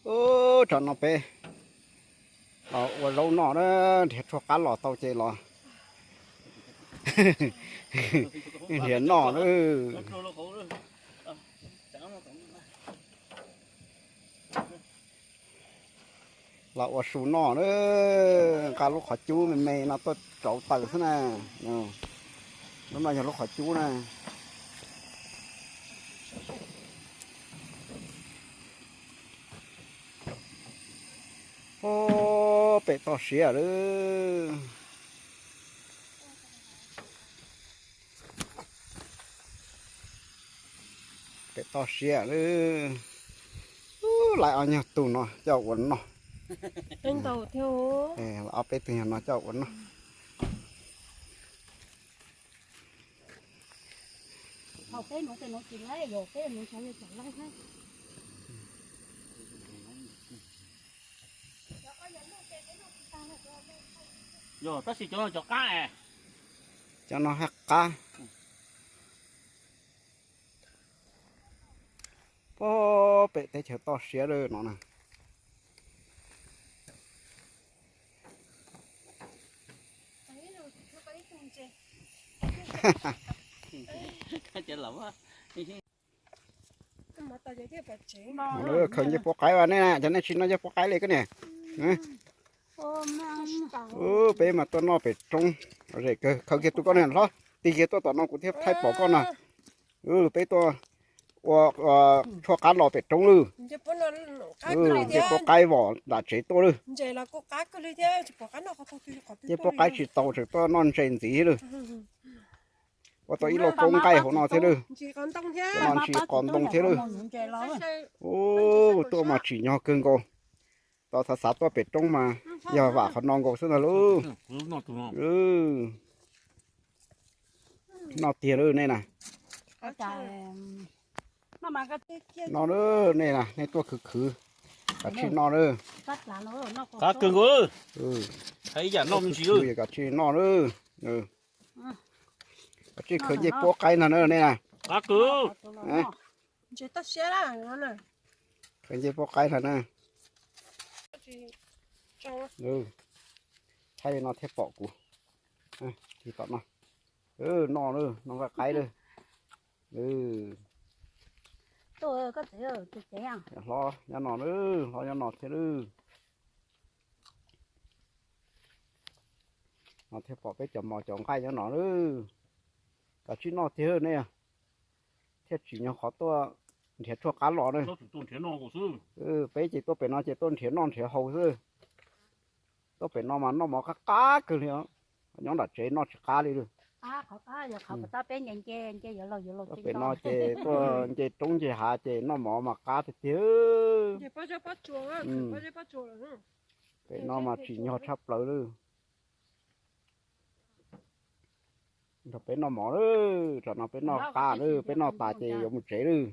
Ub, tsam no peb los ua zaub noj na, nrhiav tshuaj qab los tau ces los nrhiav noj na. Los ua su noj na, nqa lub qhov cub me me no tuaj rauv taws xwb na. Lub no yog lub qhov cub na. Ub, pem toj siab lawm. Pem toj siab lawm. Ub, lawv ob nyuag tug no coj ua noj. Ob peb tug nyuag no coj ua noj. Yog tab sis cov no cov qab es. Cov no haj qab. Pem teb chaws toj siab lawm no na. Khaws ncej puab qaib as nej na, cov nej tsis noj ncej puab qaib li koj niam. Peb mas tuaj noj pem roob. Khaws kiag tus koj niam hlob, tig kiag tuaj tom no kuv thiaj thaij pom koj na. Peb tuaj ua tshuaj qab los pem roob lawm. Ncej puab qaib vom nram tsev tuaj lawm. Ncej puab qaib tsis tau tseem tuaj noj ntsej ntxiv lawm. Ua tau ib lauj kaub nqaij hauv no thiab lawm. Cov no ntsis qos ntoo thiab lawm. Ub, tuaj mas tsim nyog kawg nkaus. Tau xav xav tuaj pem roob mas yog vam qhov no nkaus xwb ntag lauj. Noj tiag lawm nej na. Noj lawm nej na, nej tuaj khwv khwv, kav tsij noj lawm. Qab kawg nkaus. Ib yam noj me ntsis lawm, kav tsij noj lawm. Kav tsij khaws ncej puab qaib ntag na nej na. Qab kawg. Khaws ncej puab qaib ntag na. Thaij li no thiaj pom kuv. Tig tom no. Noj lawm, noj nqaij qaib lawm. Hlob nyob no lawm, hlob nyob no thiab lawm. No thiaj pom peb cov mos cov nqaij nyob no lawm. Kav tsij noj tiag nej, thiaj tsim nyog qhov tuaj nrhiav tshuaj qab los na. Peb ces tuaj pem no ces tuaj nrhiav noj nrhiav haus xwb. Tuaj pem no mas noj mov qab qab kawg li os. Nyob nram tsev noj tsis qab li lawm. Tuaj pem no ces tuaj nce roob nce hav ces noj mov mas qab tiag tiag. Pem no mas tsim nyog tshaj plaws lawm. Nrog peb noj mov lawm, tsam no peb noj qab lawm, peb noj tas ces yuav mus tsev lawm.